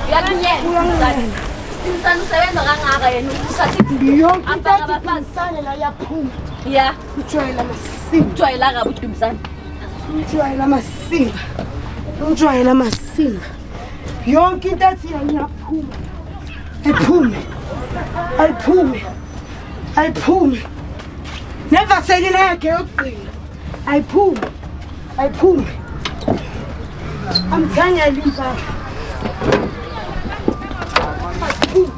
Uyakunyela. Uyanginyela. Dumsani usebenza kangaka yena uthatha izinto. Yonke into Afaka ethi abafazi. Dumsane la iyaphuma. Yeah. Ujwayela amasimba. Ujwayela kabi uDumsani. Ujwayela amasimba. Ujwayela amasimba. Yonke into ethi yena iyaphuma. Ayiphume. Ayiphume. Ayiphume. Nevaselina yakhe yokugcina. Ayiphume. Ayiphume. Amthengele impahla. Ayiphume.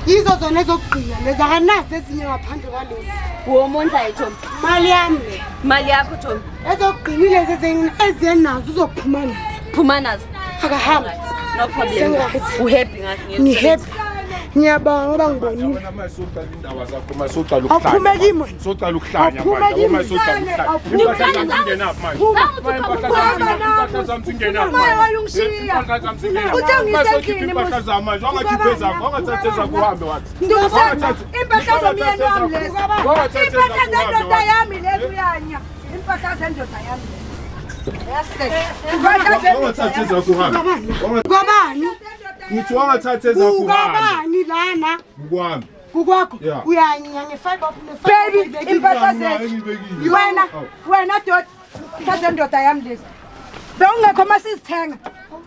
Yizo zona ezokugcina lezi akanazo ezinye ngaphandle kwalezi. Womondla Chomi. Mali yami le. Imali yakho Chomi. Ezokugcina ilezi ezenazo uzophuma nazo. Phuma nazo. Akahambe. No problem. Sengi-right. Uhappy ngathi Ngihappy. Ngiyabonga ngoba ngibonile. Wena manje soqala indaba zakho manje soqala Awuphume ukuhlanya. kimi wena. Soqala ukuhlanya Awuphume manje. kimi. Manje soqala ukuhlanya. Awuphume Impahla kimi. zami zingenaphi manje? Awuphume. Impahla zami impahla zami zingenaphi Umoya manje? wayungishiya. Impahla zami zingenaphi? Uthe Manje sokhipha ngisendlini, impahla Musa. zami manje. Wangakhipha ezakho, wangathatha ezakho uhambe wathi. Dumsane, impahla zomyeni wami lezi. Wangathatha Impahla ezakho uhambe zendoda wathi. yami lezi uyanya. Impahla zendoda yami lezi. Yes. Impahla zendoda Wangathatha yami. ezakho uhambe. Kwabani? Ngithi wangathatha ezakho uhambe. Kukwabani lana? Kukwami. Kukwakho? Yeah. Uyanya nge-five up Baby, impahla zethu. Engibekile. Wena, wena doti. Impahla zendoda yami lezi. Bewungekho masizithenga.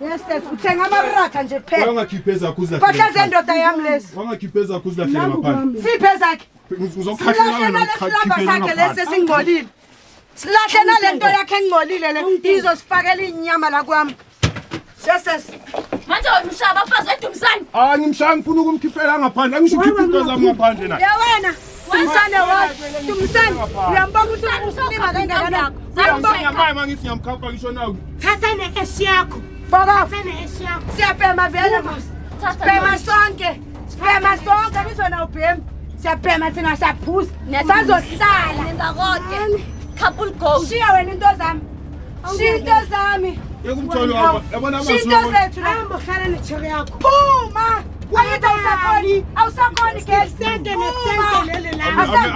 Yes, yes, uthenga amaratha nje kuphela. Wangakhipha ezakho uzilahlele. Impahla zendoda yami lezi. Wangakhipha ezakho uzilahlele ngaphandle. Siphe ezakhe. Ngizokhahlela Silahle wena nalesilamba ngikhiphele sakhe lesi ngaphandle. esingcolile. Silahle nalento yakhe engcolile le izosifakela inyama la kwami. Yes, yes. Manje wena ushaya abafazi weDumsani. Ah ngimshaya ngifuna ukumkhiphela ngaphandle. Angisho ukhipha into zami ngaphandle naye. Ya wena, Dumsane wa, Dumsane, uyambona ukuthi usilima kangakanani. Uyambona Ngiyamaya mangithi ngiyamkhapha ngisho naku. Thatha ne-eshi yakho. Fuck off. Siyabhema vele mos. Sibhema sonke. Sibhema sonke ngisho na ubhema. Siyabhema thina siyaphuza. Sazohlala. Nenza konke. Couple goals. Shiya wena into zami. Shiya into zami. Yekumtholo wami. Yabona Shiya into amazwi. zethu la. Hamba uhlala necheri yakho. Phuma. Angithi awusakhoni. Awusakhoni girl. Isente Phuma. nesente leli la.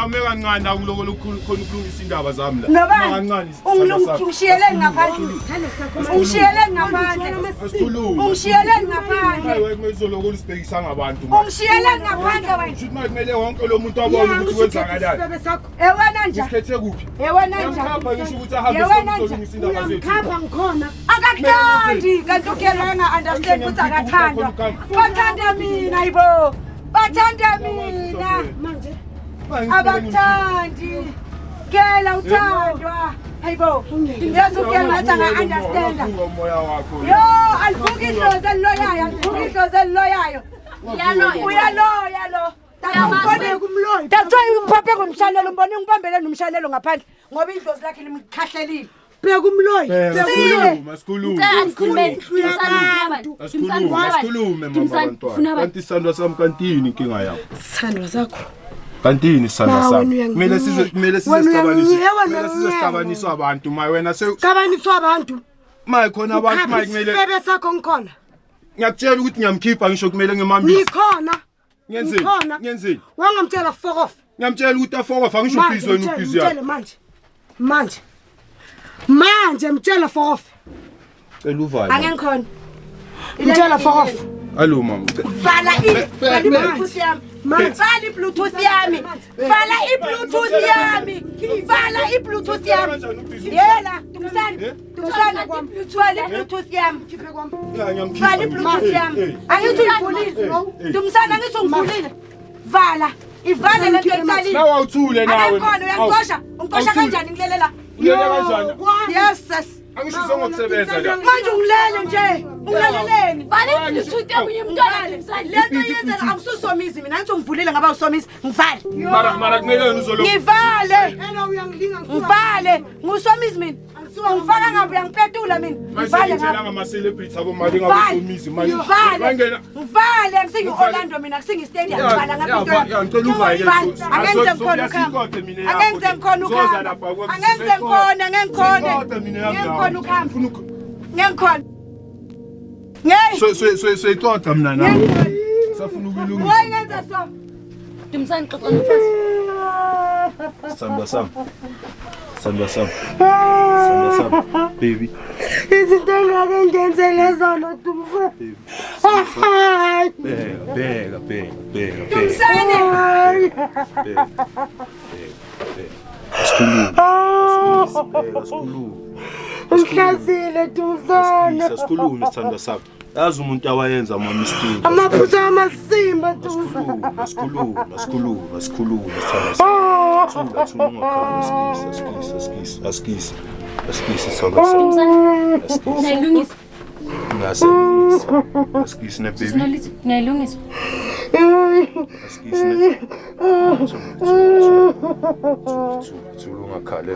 Ame kancane la ngiloko khona ukulungisa indaba zami la. Nobani? Kancane. isithandwa sami. Ungishiyeleni ngaphandle. Sithando sakho. Ungishiyeleni ngaphandle. Asikhulume. Ungishiyeleni ngaphandle. Hayi kumele uzoloko usibhekisa ngabantu. manje. Ungishiyeleni ngaphandle wena. Kusho ukuthi manje kumele wonke lo muntu abone ukuthi kwenzakalani. Isifebe sakho. Ewena nja. Isikhethe kuphi? Ewena nja. Uyamkhapha ngisho ukuthi ahambe Yewena nje. siyolungisa indaba zethu. Uyamkhapha ngikhona. Akakuthandi kanti ugelo enga-understand ukuthi akathandwa. Bathanda mina yibo. Bathanda mina. Manje Abakuthandi. Gela uthandwa. Hayibo. Yazi ugelo ngathi anga-understanda. Uyavuka umoya wakho. Yo, alivuki idlozi eliloyayo, alivuki idlozi eliloyayo. Uyaloya lo. kumloyi. That's why ngiphaphe ngomshanelo umbone ngibambele nomshanelo ngaphandle ngoba idlozi lakhe limkhahlelile. Bheka umloyi. Bheka umloyi. Sikhulume, sikhulume. Ngicela anikhulumeni. Asikhulume, asikhulume mama bantwana. Kanti isandla sami kantini inkinga yakho. Sithandwa sakho. Kantini isandla Ma, sami. wena Kumele size uyanginyela. kumele size Wena sicabanise. uyanginyela, wena Kumele size uyanginyela. sicabaniswe abantu maye wena se Cabaniswa abantu. maye khona abantu Ukhapha maye kumele isifebe sakho ngikhona. ngiyakutshela ukuthi ngiyamkhipha ngisho kumele ngimambise. Ngikhona. Ngiyenzeni? Ngikhona. Ngiyenzeni? Wangamtshela fuck off. Ngiyamtshela ukuthi afokofa ngisho Manje ubhizi wena mtshele, ubhizi yakho. mtshele manje. Manje. Manje mtshela fuck off. Cela uvale. Angengikhona. Mtshela fuck off. Allo mama. Vala i vala i-Bluetooth yami. Vala i-Bluetooth yami. Vala i-Bluetooth yami. Vala i-Bluetooth yami. Yela, Dumisani. Dumisani. Vala i-Bluetooth yami. Ya ngiyamkhipha. Vala i-Bluetooth yami. Angithi uyivulile. Dumisani angithi ungivulile. Vala. Ivale lento ecalile. Nawe awuthule nawe. Akangikhona uyangixosha. Ungixosha kanjani ngilelela? Ulele kanjani? Yes sis. Angisho ngokusebenza la. Manje ungilele nje. Ungileleleni? Vale i-Bluetooth yomunye umntwana Dumisani. Lento yenzela angisusomizi mina angithi ungivulile ngaba usomizi. Ngivale. Mara mara kumele wena uzoloko. Ngivale. Elo uyangilinga ngisuka. Ngivale. Ngusomizi mina. Ungifaka ngabe uyangipetula mina. Ngivale Manje ngapha. ngama celebrity abomali Ngivale. ngabosomizi manje. Ngivale. Bangena Ngivale ngisingi-Orlando mina kusingi-stadium. Vala ngapha into yami. Ya ngicela uvale. Ngivale. Angenze ngikhona ukuhamba. Angenze ngikhona ukuhamba. Angenze ngikhona, ngengikhone. Ngengikhona ukuhamba. Ngengikhona. Ngey. So so so so ixoxa mina nawe. Safuna ukuyilungisa. Why ngenza so? Dumisani xoxa nomfazi. Sandwa sami. Sandwa sami. Sandwa sami. Baby. Izinto engake ngenzele zona Dumsa. Hayi. Bheka bheka bheka bheka. Dumisani. Bheka. Bheka. Sikhulume. Bheka sikhulume. Ungihlazile Dumsana. Asikhulume sithandwa sami. Yazi umuntu awayenza ama mistake. Amaphutha amasimba Dumsa. Asikhulume, asikhulume, asikhulume sithandwa sami. Thula thula ungakhali asikisi asikisi asikisi asikisi sithandwa sami. Dumisani. Niyayilungisa. Ngaselungisa. Asikisi ne baby. Nolitha, niyayilungisa. Asikisi ne. Thula thula thula ungakhali.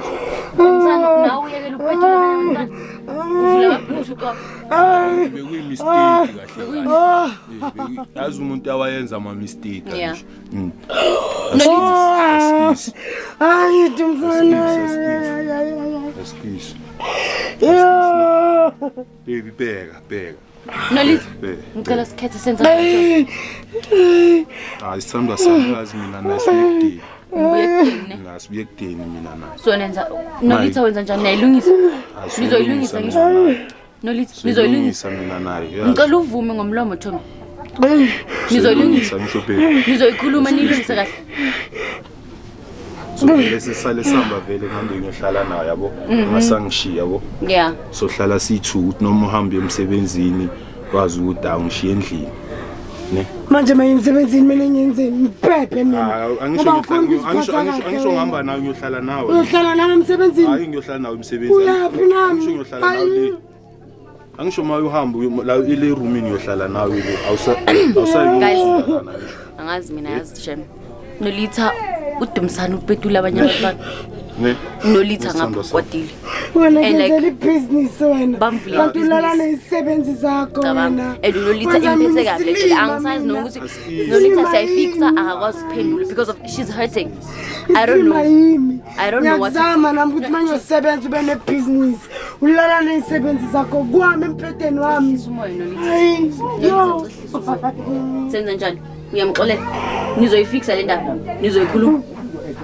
Dumisani nawe uyekela ukupetula abanye abantwana. Uvula ama-Bluetooth wakho. Bekuyi mistake kahle kahle. Yazi umuntu awayenza ama mistake Yeah. nje. Nolitha. Asikisi. Hayi Dumsana. Asikisi. Baby bheka bheka. Nolitha. Bheka. Ngicela sikhethe senza kanjani. Hayi sithandwa sami yazi mina naye sibuye ekudeni. Ngibuye ekudeni ne. Naye sibuye ekudeni mina naye. So nenza Nolitha wenza njani? Niyayilungisa. Nizoyilungisa ngisho. Nolitha nizoyilungisa. Nizoyilungisa mina naye. Ngicela uvume ngomlomo Thomi. Nizoyilungisa. Ngisho baby. Nizoyikhuluma nilungise kahle. So vele sisale sihamba vele ngihambe ngiyohlala naye yabo. Ungasangishiya yabo. Yeah. Sohlala siyi-two ukuthi noma uhambe emsebenzini wazi ukuthi awungishiye endlini. Ne? Manje maye emsebenzini kumele ngiyenzeni? Ngiphephe mina. Hayi, angisho Ngoba awukhoni ngiyohlala- ukuziphatha angisho kahle angisho wena. ngihamba nawe ngiyohlala nawe. Uyohlala nami emsebenzini? Hayi ngiyohlala nawe emsebenzini. Uyaphi nami? Angisho ngiyohlala nawe le. Angisho uma uhamba la ile roomini ngiyohlala nawe le. Awusa awusayi Guys. ukuyohlala nawe. Angazi mina yazi shem. Nolitha uDumisani ukupetula abanye abantwana. Ne? Nolitha ngapha Isithandwa sami. kwatile. Wena And like, ngenzela ibhizinisi wena. Bamvule Kanti ulala ibhizinisi. nezisebenzi zakho Cabanga. wena. And uNolitha Wenza imphethe mina kabi le isilima angisazi mina. nokuthi Nolitha siyayifixa akakwazi ukuphendula because of she's hurting. I don't Isilima know. yimi. I don't know what to- Ngiyakuzama nami ukuthi uma ngiyosebenza ube nebhizinisi. Ulala nezisebenzi zakho kwami emphetheni wami. Umoya Nolitha. Hayi, yo. Senza njani? Uyamxolela. Nizoyifixa le ndaba. Nizoyikhuluma.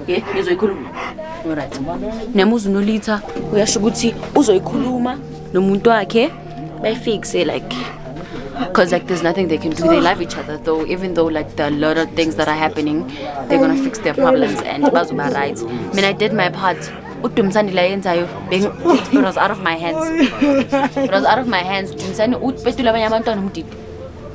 Ye, nizoyikhuluma. Alright. Nemuzu Nolitha uyasho ukuthi uzoyikhuluma nomuntu wakhe bayifixe, like, because like there's nothing they can do. They love each other though, even though like there are a lot of things that are happening, they're gonna fix their problems and bazoba right. I mean, I did my part. UDumsani la yenzayo, it was out of my hands. It was out of my hands. UDumsani upetula abanye abantwana umdidi.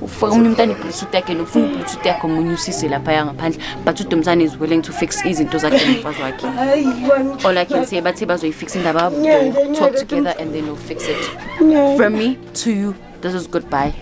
Ufaka omunye umntwana i-bluetooth yakhe nofuna i-bluetooth yakhe omunye usise laphaya ngaphandle, but uDumsani is willing to fix izinto zakhe nomfazi wakhe. Hayi, wena. All I can say, bathe bazoyifixa indaba, Ngeke, they'll talk ngeke, together and then they'll fix it. Ngeke. From me to you, this is goodbye.